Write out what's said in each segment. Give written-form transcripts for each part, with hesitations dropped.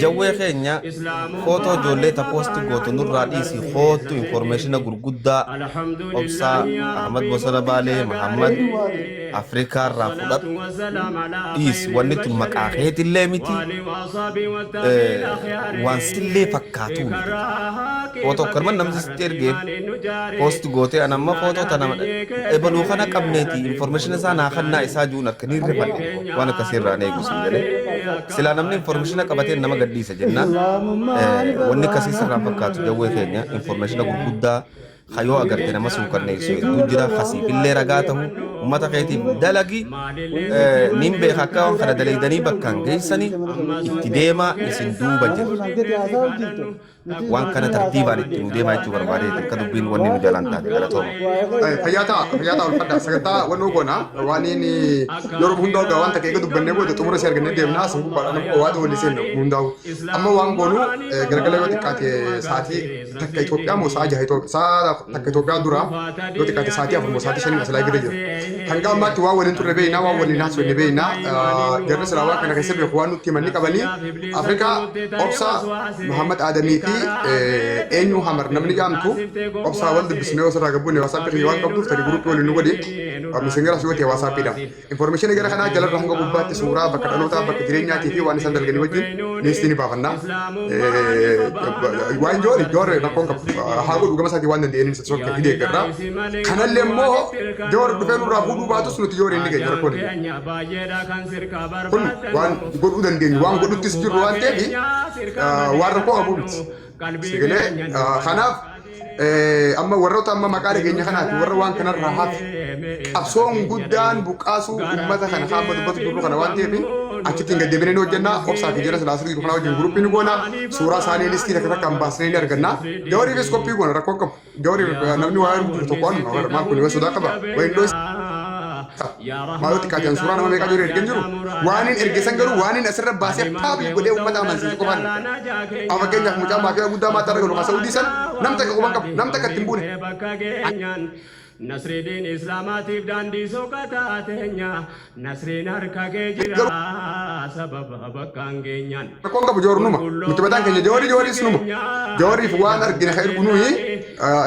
Jawwee keenya footoo ijoollee ta post gootu nurraa dhiisi koottu informationa gurguddaa Obsaa Ahmad Bosona Baalee Mahammad Afrikaa irraa fudhadhu dhiisi wanni tun maqaa keetillee miti waan sillee fakkaatuu miti. Footoo akkanuma namni sitti ergeef post gootee an amma footoo tana ebaluu kana qabneeti information isaa naa kannaa isaa juun harka ni rifadhe waan akkasii irraa eegu siin jedhee silaa namni information qabatee nama gadhiisa jennaan wanni akkasii sirraan fakkaatu jawwee keenya information gurguddaa hayoo agarte nama suukanneessu hedduu jira kasiifillee ragaa ta'u ummata keetiif dalagi nin beeka akka waan kana dalaydanii bakkaan geessani itti deemaa isin duuba jira. Waan kana tartiibaan itti nu deemaa jechuu barbaadeeti akka dubbiin wanni nu jalaan taate galatooma. Fayyaa ta'a, fayyaa ta'a ulfadha. Sagantaa wannoo goona. Waan inni yeroo hundaa ogaa waan takka eega dubbannee booda xumura si argannee deemnaa sun gubbaadha nama waada walii seenna hundaa'u. Amma waan goonu galgala yoo xiqqaate sa'aatii takka Itoophiyaa moo sa'a jaha Itoophiyaa sa'a takka Itoophiyaa dura yoo xiqqaate sa'aatii 4 moo sa'aatii 5 asilaa gidda jira. Hanga ammaatti waan waliin turre beeknaa waan waliin haasofne beeknaa jarri silaa waan kana keessa beeku waan nutti himan ni qabanii Afrikaa obsaa Muhammad Adamii fi eenyu Hamar namni jedhamtu obsaa wal dubbisnee osoo irraa gabbuune WhatsApp kiyya waan qabduuf tani guruppii waliin nu godhi miseenjara si godhe WhatsAppidha. Information gara kanaa jalarra hanga gubbaatti suuraa bakka dhalootaa bakka jireenyaatii fi waan isaan dalaganii wajjin liistii ni baafanna. Waan joori joori rakkoon qabu haa godhu gama isaatii waan danda'een isa sokke ni deeggarra. Kanallee immoo joori dhufee nurraa fuudhuu baatus nuti joori inni keenya rakkoon hin jiru. Kun waan godhuu dandeenyu waan godhuttis jirru waan ta'eef waan rakkoo qabu miti. Sigalee kanaaf amma warroota amma maqaa dhageenya kanaati warra waan kanarraa hafe qabsoon guddaan buqqaasuu uummata kana hamma dubbatu jirru kana waan ta'eef achitti hin gaddeebinee ni hojjenna obsaa fi jara silaasii jiru kana wajjin guruppii ni goona suuraa isaanii listii takka takkaan baasnee ni arganna jawariifis qophii goona rakkoo qabu jawariif namni waa ergu jiru tokko anuma maal kun yoo sodaa qaba wayin dhoo Maaloo xiqqaateen suuraa nama meeqaa jiru ergeen jiru. Waan hin erge san garuu waan hin asirra baasee paablik godhee uummata amansiisu qofaan erga. Amma fakkeenyaaf mucaa maafiyaa guddaa maataa irra galu kan Saudii san nam takka quban qabu nam takka ittiin buune. Nasridiin Islaamaatiif daandii soqataa teenya Nasriin harka kee jira sababa bakkaan geenyaan. Rakkoon qabu joor numa. Nuti mataan keenya joorii jooriis numa. Jooriif waan argine kan ergu nuyi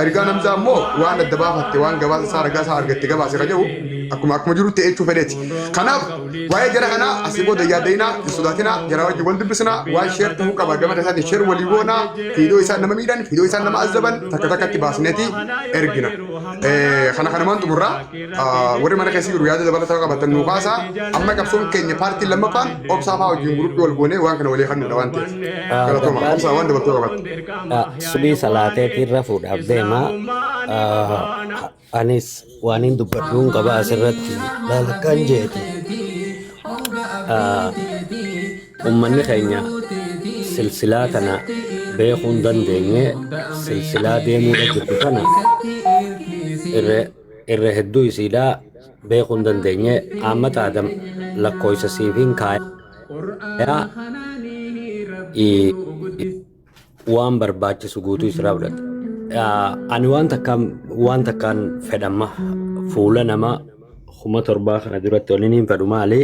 ergaan Hamzaa immoo waan adda baafatte waan gabaasa isaa ragaa isaa argatte gabaase kan jedhu akkuma akkuma jirutti jechuu fedheeti. Kanaaf waa'ee jara kanaa asii booda yaadda'inaa hin sodaatinaa jara wajjin wal dubbisinaa waan sheer ta'uu qaba gama isaatiin sheer walii goonaa fiidoo isaan nama miidhan fiidoo isaan nama azaban takka takkatti baasneeti ergina. Kana kanumaan xumurraa. Warri mana keessa jiru yaada dabalataa qabatan nuu kaasaa. Amma qabsoon keenya paartiin lammaffaan obsaa fa'aa wajjin guruppii wal goonee waan kana walii kannuudha waan ta'eef. Galatooma obsaa waan dabaltuu qabatte. Subii salaateetiin rafuudhaaf deema. Anis waan hin dubbadhuun qaba asirratti laalakkaan jeeti. Ummanni keenya silsilaa tana beekuu hin dandeenye silsilaa deemuudha jirtu tana irra irra hedduu isiidha beekuu hin dandeenye Ahmad Adam lakkooysa siifiin kaayaa waan barbaachisu guutuu isiraa fudhata. Ani waan takkaan waan takkaan fedhamma fuula nama 7000 kana duratti wanni niin fedhu maali?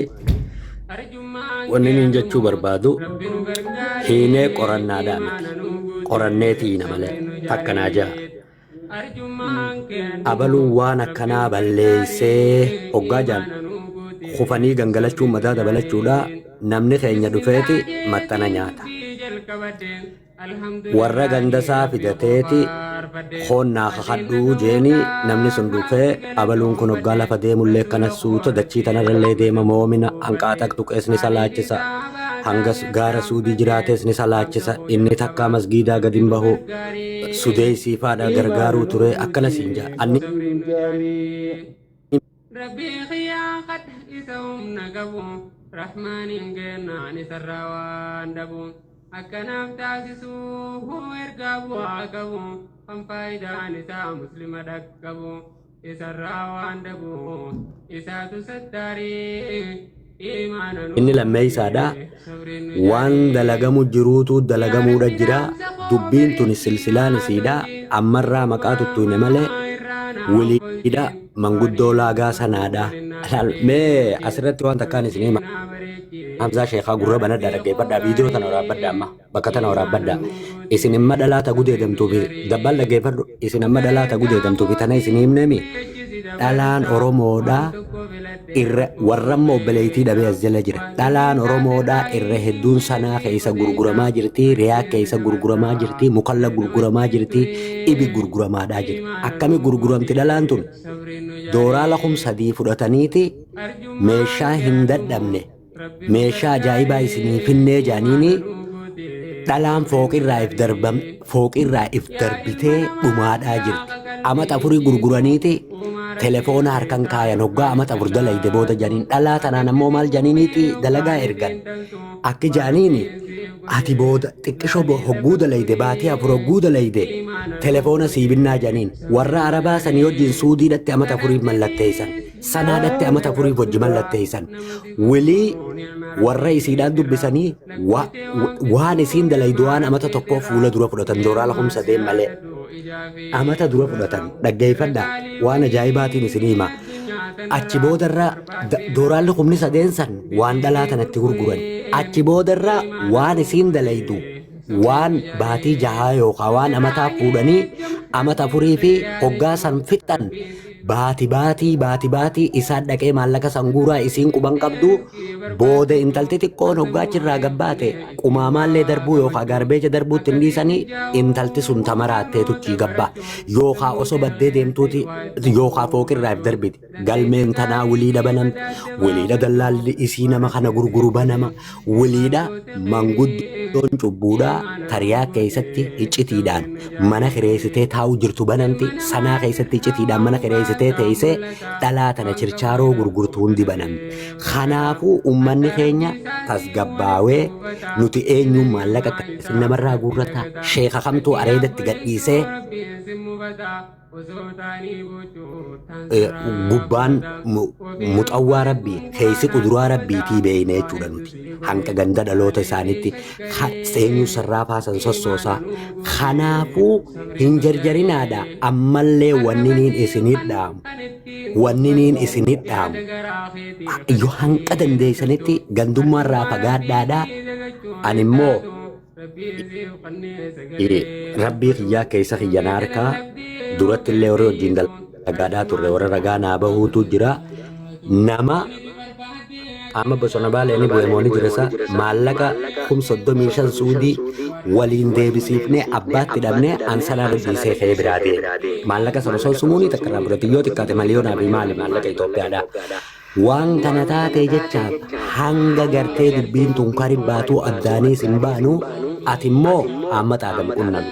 Wanni niin jechuu barbaadu hiinee qorannaadhaa miti. Qoranneeti hiina malee takka naa jaha. Abaluun waan akkanaa balleessee hoggaa jaan kufanii gangalachuun mataa dabalachuudha namni keenya dhufeeti maxxana nyaata. Warra gandasaa fidateeti koon naa kakadhuu jeeni namni sun dhufee abaluun kun hoggaa lafa deemullee akkana suuta dachii tanarrallee deema moomina hanqaaxaq tuqees ni salaachisa hanga gaara suudii jiraatees ni salaachisa inni takkaa masgiidaa gad hin bahu sudeesii faadha gargaaruu ture akkana siin jaa anni Rabbii kiyyaa kadha isa humna qabu Rahmaaniin kennaan isarraa waan dhabu Akkanaaf taasisuu ergaa bu'aa qabu Kan faayidaan isaa muslima dhaqqabu Isarraa waan dhabu isaatu sattaarii Iimaana nu Inni lammeeysaadha. sabriin nu Waan jaarii dalagamu jiruutu dalagamuudha jira. Dubbiin tuni silsilaan isiidha. Ammarraa maqaa tuttuune malee wiliidha manguddoo laagaa sanaadha. Laal mee asirratti waan takkaan isin hima. Hamzaa Sheekaa gurra banadhaa dhaggeeffadhaa viidiyoo tana waraabbadhaa amma bakka tana waraabbadhaa. Isin imma dhalaa ta gudeedamtuu fi dabbal dhaggeeffadhu isin amma dhalaa ta gudeedamtuu fi tana isin himnemi dhalaan Oromoodhaa irra warra immoo obboleettii dhabee as jala jira. Dhalaan Oromoodhaa irra hedduun sanaa keessa gurguramaa jirti, riyaa keessa gurguramaa jirti, mukalla gurguramaa jirti, ibi gurguramaadhaa jirti. Akkami gurguramti dhalaan tun? Dooraala 3000 fudhataniiti meeshaa hin dadhabne meeshaa ajaa'ibaa isinii finnee jaaniini dhalaan fooqirraa if darbam fooqirraa if darbitee dhumaadhaa jirti. Amata afurii gurguraniiti telefoona harkan kaayan hoggaa amata afur dalayde booda janiin dhalaa tanaan ammoo maal janiiniiti dalagaa ergan akki jaaniini ati booda xiqqisho hogguu dalayde baatii afur hogguu dalayde telefoona sii binnaa janiin warra arabaa sanii wajjin suudiidhatti amata afuriif mallatteessan sanaadhatti amata afuriif wajji mallatteessan wilii warra isiidhaan dubbisanii waan isiin dalaydu waan amata tokkoo fuula dura fudhatan dooraala 3000 malee amata dura fudhatan dhaggeeffadha waan ajaa'ibaatiin isin hima achi boodarra dooraalli 3000 san waan dhalaa tanatti gurguran achi boodarra waan isiin dalaydu waan baatii jahaa yookaan waan amataa fuudhanii amata afurii fi hoggaa san fixan baati baatii baati baatii isaan dhaqee maallaqa san guuraa isiin quban qabdu booda intalti xiqqoon hoggaa achirraa gabbaate qumaamaallee darbuu yookaan gaarbeeja darbuutti hin dhiisanii intalti sun tamaraattee tuchii gabbaa yookaan osoo baddee deemtuuti yookaan fooqirraa if darbiti galmeen tanaa wiliidha banamti wiliidha dallaalli isii nama kana gurguru banama wiliidha manguddoon cubbuudhaa tariyaa keessatti iccitiidhaan mana kireessitee taa'u jirtu banamti sanaa keessatti iccitiidhaan mana kireessitee teessee dhalaa tana chirchaaroo gurgurtu hundi banamti. Kanaafuu ummanni keenya tasgabbaawee nuti eenyuun maallaqa akkasii namarraa guurrata sheeka kamtuu areedatti gadhiisee gubbaan muxawwaa rabbii keessi quduraa rabbiitii beeyne jechuudha nuti hanqa ganda dhaloota isaaniitti eenyu sarraafaa san sossoosaa kanaafuu hin jarjarinaadha ammallee wanni niin isinit dhaamu wanni niin isinit dhaamu yoo hanqa dandeessanitti gandummaarraa fagaadhaadha ani immoo Rabbii kiyyaa keessa kiyya na harkaa duratti illee warri wajjin dalagaadhaa turre warra ragaa naa bahuutu jira nama amma bosona baalee ni bu'e mooni jira isa maallaqa 35,000 suudii waliin deebisiifnee abbaatti dhabnee an sanaa dhiisee ka'ee biraa deeme maallaqa sana osoo sumuunii takka irraa fudhate yoo xiqqaate miliyoonaa fi maali maallaqa Itoophiyaadha. Waan kana taatee jechaaf hanga gartee dubbiin tun kari baatuu addaaniis hin baanu ati immoo Ahmad Aadam qunnami.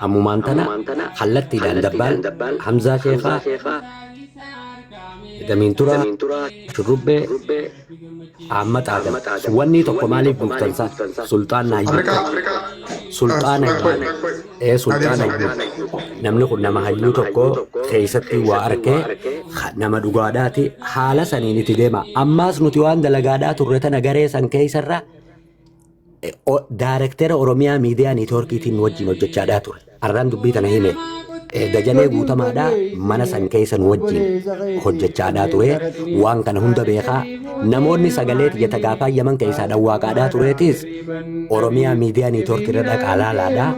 Ammumaan tana kallattiidhaan dabbaal Hamzaa Sheekhaa Damiin Turaa Shurrubbee Ahmad Aadam wanni tokko maaliif guuftansa Sulxaan Afrikaa. Sulxaan Hayyuu ee Sulxaan Hayyuu namni kun nama hayyuu tokko keessatti waa arkee nama dhugaadhaati haala saniin itti deema ammaas nuti waan dalagaadhaa turre tana garee san keessarra daarektera Oromiyaa miidiyaa niitoorkiitiin nu wajjin hojjechaadhaa ture. Arraan dubbii tana hime Dajanee Guutamaadhaa mana san keessa nu wajjin hojjechaadhaa ture. Waan kana hunda beekaa namoonni sagalee tiyya tagaafaa Yaman keessaa dhawwaaqaadhaa tureetis Oromiyaa miidiyaa niitoorkii irra dhaqaa laalaadhaa.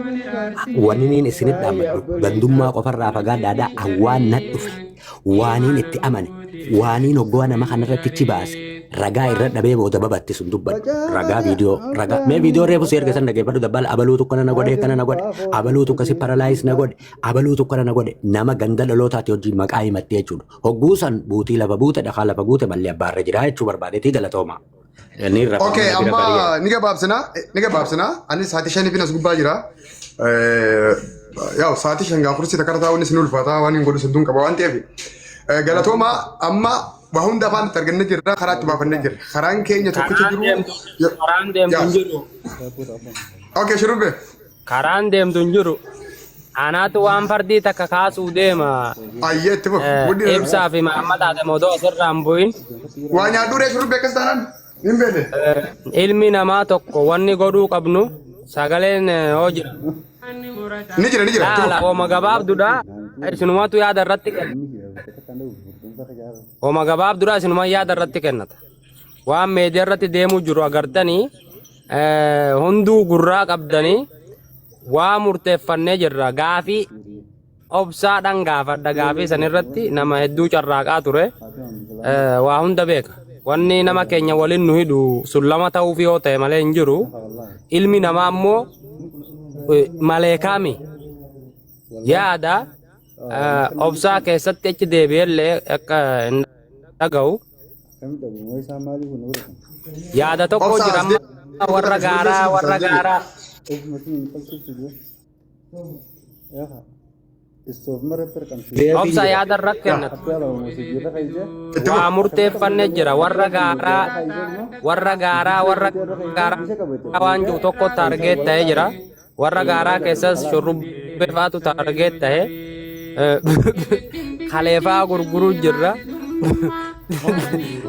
Wanni niin isinit dhaammadhu gandummaa qofarraa fagaadhaadhaa awwaan na dhufe waaniin itti amane waaniin hoggaa nama kanarratti ichi baase ragaa irra dhabee booda babatti sun dubbadhu ragaa viidiyoo ragaa mee viidiyoo reefu si erga san dhaggeeffadhu dabbala abaluutu akkana na godhe akkana na godhe abaluutu akkasi paralaayis na godhe abaluutu akkana na godhe nama ganda dhalootaati hojii maqaa himattee jechuudha hogguu san buutii lafa buute dhakaa lafa guute mallee abbaarra jira jechuu barbaadeetii galatooma. Ni irra Okay, bira amma bari'e. ni gabaabsina, ni gabaabsina. Anis sa'aatii shaniif as gubbaa jira. Yaa'u sa'aatii shan gaa kursii takka taa'uun isin ulfaata waan hin godhu hedduun qaba waan ta'eef. Galatooma amma waa hunda afaan itti argannee jirra karaa itti baafannee jirra. Karaan keenya tokkicha Karaan jiru. deemtu karaan deemtu hin jiru. Okay, shurrubbee. Karaan deemtu hin jiru. Anaatu waan fardii takka kaasuu deema. Ayyee itti fufi. Guddi Ibsaa fi Mahammad Adam odoo asirraa hin bu'in. Waa nyaadhu ree shurrubbee akkas taanaan hin beekne. Ilmi namaa tokko wanni godhuu qabnu sagaleen hoo jira. Ni jira ni jira. Itti Laala fufi. hooma gabaabduudha. Isinumatu yaada irratti kenna. Hooma gabaabduudha isinuma yaada irratti kennata. Waan meediyaa irratti deemuu jiru agartanii hunduu gurraa qabdanii waa murteeffannee jirra. Gaafii obsaadhaan gaafadha. Gaafii san irratti nama hedduu carraaqaa ture. Waa hunda beeka. Wanni nama keenya waliin nu hidhu sun lama ta'uuf yoo ta'e malee hin jiru. Ilmi namaa immoo maleekaami. Yaada obsaa keessatti achi deebi'ellee akka hin dhaga'u. Yaada tokko Obsaa jira as amma warra gaaraa warra gaaraa. Obsa yaada irra kennatu. Itti Waa fufi. murteeffanne jira warra gaaraa warra gaaraa warra gaaraa waan jiru tokko target ta'ee jira. Warra gaaraa keessas shurrubbee fa'aatu target ta'e. Kaleefaa gurguruu jirra.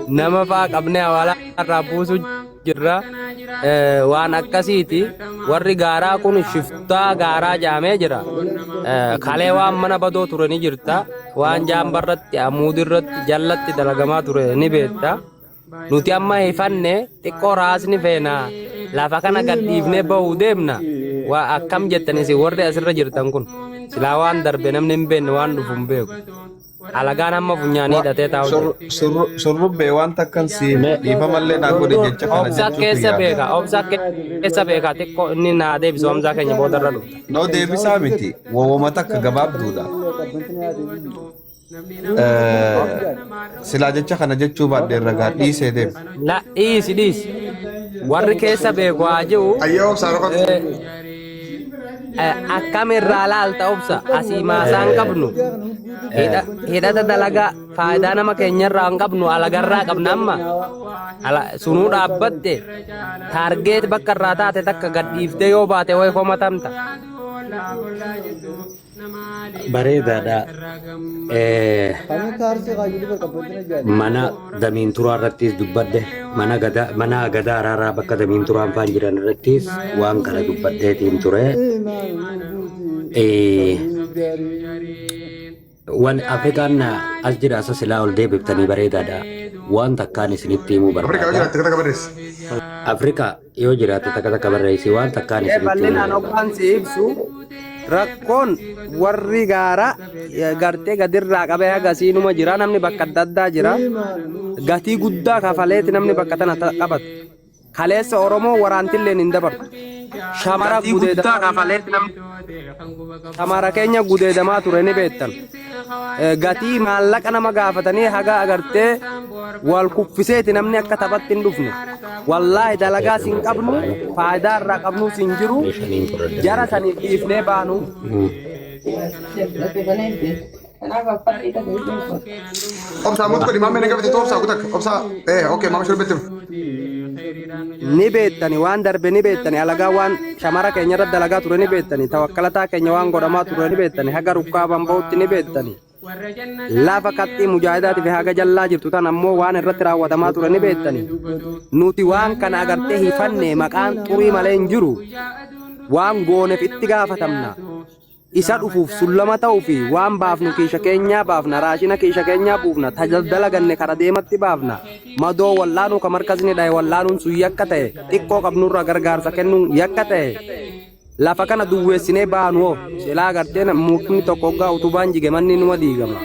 Nama fa'aa qabnee hawaalaa irraa buusuu jirra. Waan akkasiiti. Warri gaaraa kun shiftaa gaaraa jaamee jira. Kalee waan mana badoo ture ni jirta. Waan jaambarratti, amuudirratti, jallatti dalagamaa ture ni beekta. Nuti amma hifanne xiqqoo raasni feena lafa kana gad dhiifnee bahuu deemna. Waa akkam jettan isin warri asirra jirtan kun. Silaa waan darbe namni hin beekne waan dhufu hin beeku. Alagaan amma funyaanii hidhatee taa'u jira. Shurrubbee waan takkan si dhiifamallee naa godhe jecha kana Obsa jechuutu keessa yaada. beeka, obsa keessa beeka xiqqoo inni naa deebisu Hamzaa keenya boodarra dhufta. No deebisaa miti. Wawoma takka gabaabduudha. Silaa jecha kana jechuu baadhee ragaa dhiisee deema. La dhiisi dhiisi. Warri keessa beeku haa jiru. Ayyee obsaa roqotu. Akkam irraa laalta obsa asii maasaa hin qabnu. Hidhata dalagaa faayidaa nama keenyarraa hin qabnu alagarraa qabna amma. Sunuu dhaabbatte target bakka irraa taate takka gad dhiiftee yoo baate wayi komatamta. Bareedaadha. Mana damiin turaa irrattis dubbadhe mana gadaa mana gadaa araaraa bakka damiin turaan faan jiran irrattis waan kana dubbadheetiin ture. Wan Afrikaan as jira asa silaa ol deebiftanii bareedaadha. Waan takkaan isinitti himuu Afrikaa yoo barbaada. jiraatte takka barreessi. Afrikaa yoo jiraatte takka takka barreessi waan takkaan isinitti himuu Bal'inaan barbaada. hoggaan si ibsu rakkoon warri gaara gartee gadirraa qabee haga siinuma jira namni bakka adda addaa jira gatii guddaa kafaleeti namni bakka tana qabatu. Kaleessa Oromoo waraantilleen hin dabartu. Shamara gudeedamaa kafaleeti namni shamara keenya gudeedamaa ture ni beektan. Gatii maallaqa nama gaafatanii haga agartee wal kuffiseeti namni akka taphatti hin dhufne. Wallaahi dalagaas hin qabnu faayidaa irraa qabnuus hin jiru jara saniif dhiifnee baanu. Obsaa mutu godhi maammee na gafate obsaa kutak obsaa okay maama shurbetti. Ni beektani waan darbe ni beektani alagaa waan shamara keenya irra dalagaa ture ni beektani tawakkalataa keenya waan godhamaa ture ni beektani haga rukkaa bamba'utti ni beektani. Lafa qaxxii mujaahidaatiif haga jallaa jirtu tan ammoo waan irratti raawwatamaa ture ni beektani. Nuti waan kana agartee hifanne maqaan xurii malee hin jiru. Waan gooneef itti gaafatamna. Isa dhufuuf sullama ta'uu fi waan baafnu kiisha keenyaa baafna, raashina kiisha keenyaa buufna, dalaganne kara deematti baafna. Madoo wallaanuu ka markasni dhaye wallaanuun sun yakka ta'e, xiqqoo qabnurra gargaarsa kennuun yakka ta'e. Lafa kana duwweessinee baanu hoo silaa agartee mukni tokko hoggaa utubaan jige manni numa diigama.